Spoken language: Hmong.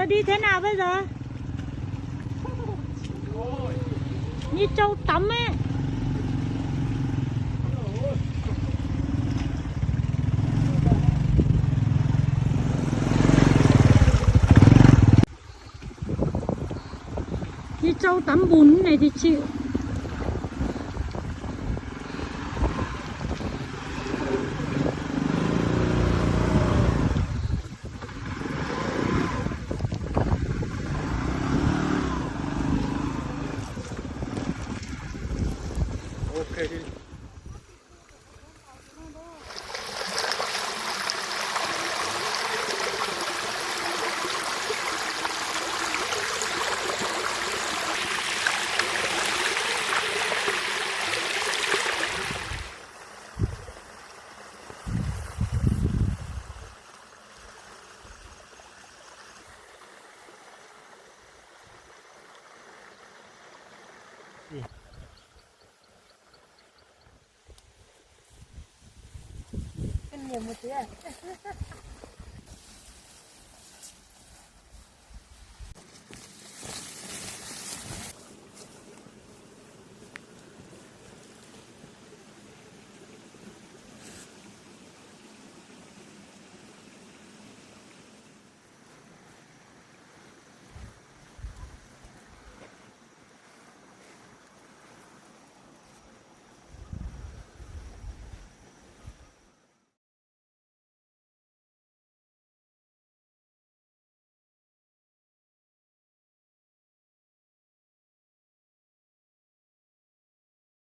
Đi thế nào bây giờ? Như châu tắm ấy. Như châu tắm bùn thế này thì chịu. Ok đi. Kinh nghiệm một tí à?